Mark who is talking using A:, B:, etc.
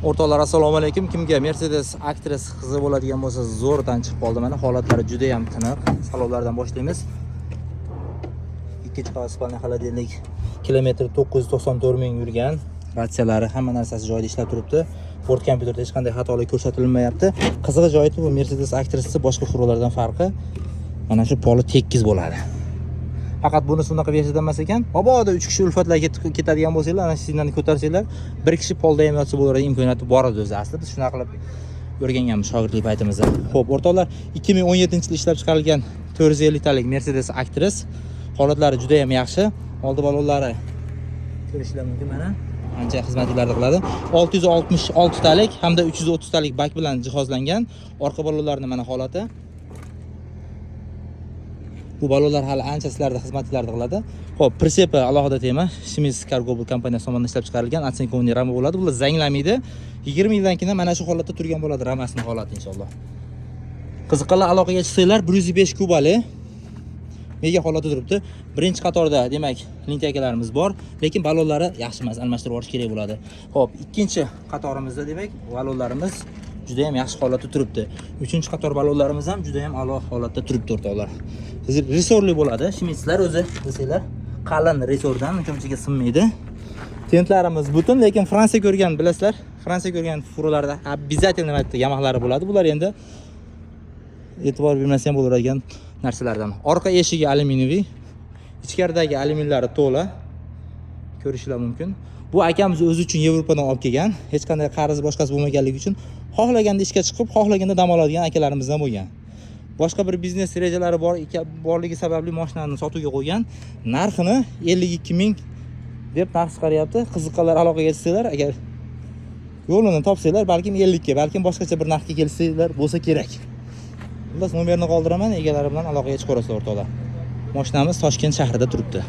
A: O'rtoqlar, assalomu alaykum. Kimga Mercedes Actros qiziq bo'ladigan bo'lsa, zo'rdan chiqib qoldi mana. Holatlari juda ham tiniq. Salonlardan boshlaymiz. Ikkinchi qavat, спальный, холодильник, kilometr 994 ming yurgan. Ratsiyalari, hamma narsasi joyida ishlab turibdi. Bort kompyuterda hech qanday xatolik ko'rsatilmayapti. Qizig'i joyi, bu Mercedes Actros'i boshqa furalardan farqi mana shu poli tekis bo'ladi. Faqat bunisi unaqa versiyada emas ekan. Mabodo 3 kishi ulfatlar ketadigan bo'lsanglar, ana shu signalni ko'tarsanglar, bir kishi polda ham yotsa bo'ladigan imkoniyati bor edi o'zi asli. Biz shunaqa qilib o'rganganmiz shogirdlik paytimizda. Xo'p, o'rtoqlar, 2017-yilda ishlab chiqarilgan 450 talik Mercedes Actros, holatlari juda ham yaxshi. Oldi balonlari ko'rishlar mumkin mana. Ancha xizmatlarni qiladi. 666 talik hamda 330 talik bak bilan jihozlangan. Orqa balonlarning mana holati. Bu balonlar hali ancha sizlarda xizmatlarni qiladi. Xo'p, прицеп i alohida tema. Schmitz Cargobull kompaniyasi tomonidan ishlab chiqarilgan оцинкованный rama bo'ladi. Bular zanglamaydi. 20 yildan keyin mana shu holatda turgan bo'ladi ramasning holati, inshaalloh. Qiziqqanlar aloqaga chiqsanglar, 105 kubali mega holatda turibdi. Birinchi qatorda, demak, лентяйка larimiz bor, lekin balonlari yaxshi emas, almashtirib yuborish kerak bo'ladi. Xo'p, ikkinchi qatorimizda, demak, balonlarimiz juda ham yaxshi holatda turibdi. Uchinchi qator balonlarimiz ham juda ham a'lo holatda turibdi, o'rtoqlar. Resorli bo'ladi. Schmitzlar o'zi desanglar, qalin resordan uncha-munchaga sinmaydi. Tentlarimiz butun, lekin Fransiya ko'rgan bilasizlar, Fransiya ko'rgan furalarda обязательно bitta yamoqlari bo'ladi. Bular endi e'tibor bermasa ham bo'laveradigan narsalardan. Orqa eshigi alyuminiy, ichkaridagi alyuminlari to'la. Ko'rishinglar mumkin. Bu akamiz o'zi uchun Yevropadan olib kelgan. Hech qanday qarz boshqasi bo'lmaganligi uchun xohlaganda ishga chiqib, xohlaganda dam oladigan akalarimizdan bo'lgan. Boshqa bir biznes rejalari bor borligi sababli mashinani sotuvga qo'ygan. Narxini 52 ming deb narx chiqaryapti. Qiziqqanlar aloqaga chiqsanglar, agar yo'lini topsanglar, balkim 50 ga, balkim boshqacha bir narxga kelsanglar bo'lsa kerak. Xullas, nomerini qoldiraman, egalari bilan aloqaga chiqaverasizlar, o'rtoqlar. Mashinamiz Toshkent shahrida turibdi.